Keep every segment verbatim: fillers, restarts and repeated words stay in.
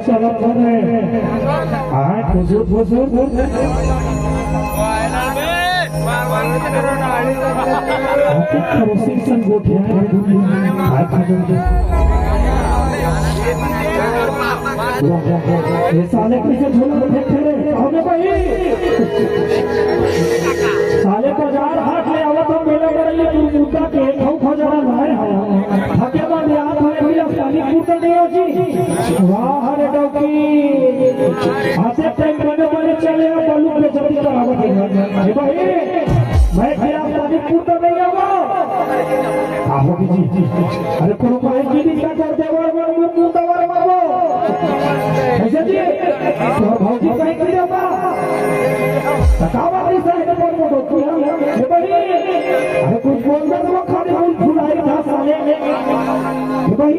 चलत रहे। आय, खुसुर, खुसुर। आते पड़ोसी संग गोठिया है, आय, खा दो। वाह, वाह, वाह। ये साले कैसे झोला में फेंकते रहे? कहो ना भाई। साले बाजार हाट ले आवत हम मेला बड़े ये मुर्गा के खाऊ खा जाना लाए हैं। थके बाद याद है, अभी आज पानी पूर्त नहीं हो जी। वाह रे डौकी, आते टाइम बने बने चले आ, बलू पे जल्दी करावत है। ए भाई, मैं क्या पानी पूर्त नहीं आवा? आहो जी, अरे कोनो पानी की दिक्कत कर देवर, वो मुंह तवर मारो। कैसे जी? तो भौजी कहीं की जाता? थकावट नहीं सही तो पर मोटो किया। ए भाई, अरे कुछ बोल दे तो खाली फूल फुलाई था साले। ए भाई,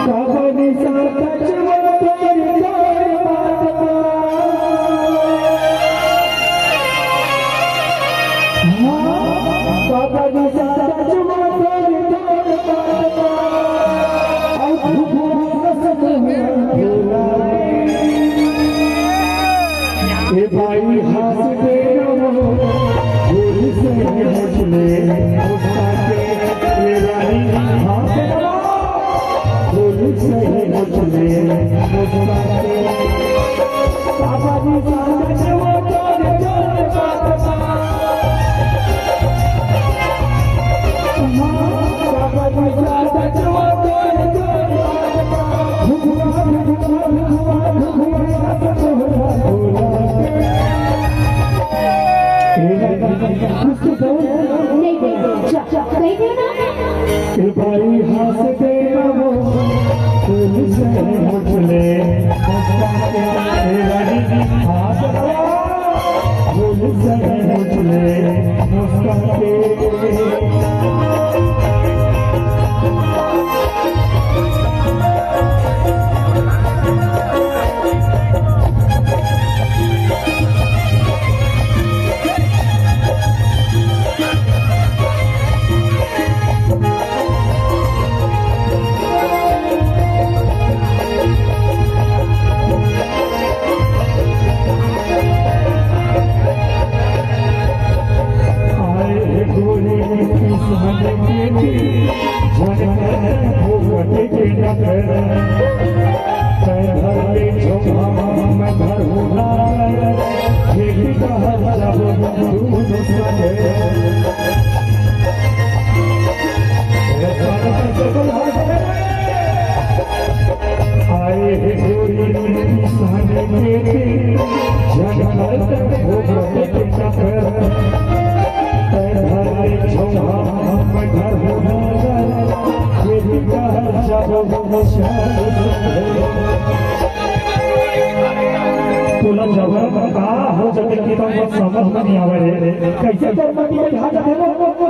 कहानी साथ चलो तेरी बात। हाँ, कहानी साथ चलो तेरी बात। ए भाई हंस दे ना वो, गोरी से हंस ले, मुस्कान के, ए रानी हंस दे ना वो, गोरी से हंस ले, मुस्कान के। बाबा जी साथ वो तोरे तोरे बात। नहीं, नहीं, जा, जा, कहीं नहीं ना। ए भाई हंस दे ना वो, फूल से हंस ले, मुस्कान के, ए रानी, हाथ लगा, फूल से हंस ले, मुस्कान के। आए गोरी किसान के भी, जन भोगत के नखरा। तै घर ले झोंका मैं घर होना, ये भी कहा जब तू दूसरा है। आए हे गोरी साने के, जंगल तक हो गए चक्कर। तै घर ले झोंका मैं घर होना, ये भी कहा जब शहर। तोला जबर का हो जते कि तुम समझ में नहीं आवे रे। कैसे तोर मती में भाग जाते हो?